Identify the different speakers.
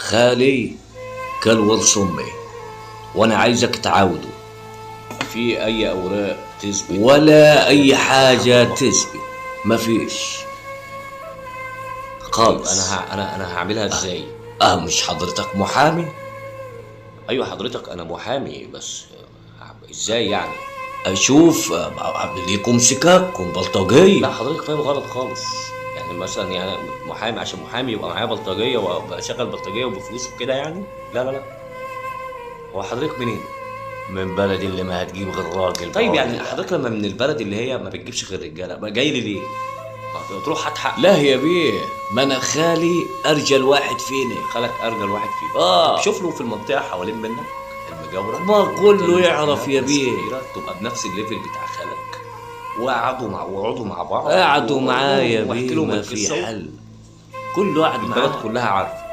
Speaker 1: خالي كل ورث امي، وانا عايزك تعاوده.
Speaker 2: في اي اوراق تثبت؟
Speaker 1: ولا اي حاجة تثبت، مفيش
Speaker 2: طيب
Speaker 1: خالص.
Speaker 2: انا هعملها ازاي؟
Speaker 1: اه، مش حضرتك محامي؟
Speaker 2: ايوه حضرتك انا محامي، بس ازاي يعني؟
Speaker 1: اشوف ليكم سكاككم بلطجية.
Speaker 2: لا حضرتك فاهم غلط خالص. يعني مثلا يعني محامي، عشان محامي يبقى معايا بلطجيه وابقى شغال بلطجيه وبفلوس وكده يعني؟ لا لا لا. هو حضرتك منين؟
Speaker 1: من بلد اللي ما هتجيب غير راجل.
Speaker 2: طيب يعني حضرتك لما من البلد اللي هي ما بتجيبش غير رجاله، بقى جاي لي ليه؟ ما تروح هات حق.
Speaker 1: لا يا بيه، ما انا خالي ارجل واحد فينا.
Speaker 2: خالك ارجل واحد فينا.
Speaker 1: آه.
Speaker 2: طب شوف له في المنطقة حوالين منك المجاورة،
Speaker 1: ما كله يعرف يا
Speaker 2: ناس
Speaker 1: بيه.
Speaker 2: كبيرة تبقى بنفس ال level بتاع خالك، وقعدوا مع بعض
Speaker 1: قعدوا معايا
Speaker 2: واحكي
Speaker 1: بيه،
Speaker 2: لهم
Speaker 1: ما في
Speaker 2: القصة.
Speaker 1: حل، كله قعد
Speaker 2: البلد
Speaker 1: معاه.
Speaker 2: كلها عارفه.